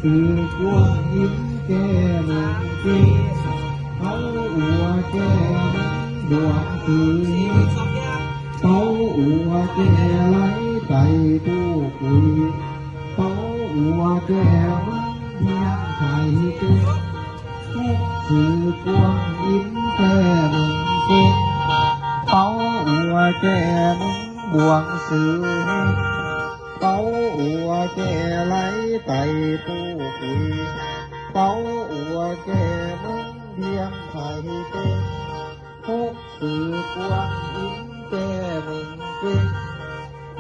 ອືກວ້າງອິນແກ່ເມືອງເກັງ ເປົາອົວແກ່ເມືອງບວງຊື່ ເປົາອົວແກ່ໄຫຼໄຕ້ປູກຸຍ ເປົາອົວແກ່ເມືອງພຽງໄຄເຕັງ ຫົກຊື່ກວ້າງອິນແກ່ເມືອງເກັງ ເປົາອົວແກ່ເມືອງບວງຊື່ ເປົາອົວແກ່ໄຫຼໄຕ້ປູກຸຍ ເປົາອົວແກ່ເມືອງພຽງໄຄເຕັງ ຫົກຊື່ກວ້າງອິນແກ່ເມືອງເກັງ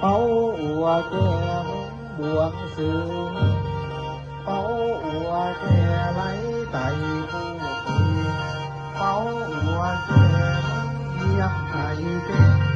ເປົາອົວແກ່ເມືອງບວງຊື່ ເປົາອົວແກ່ໄຫຼໄຕ້ປູກຸຍ ເປົາອົວແກ່ເມືອງພຽງໄຄເຕັງ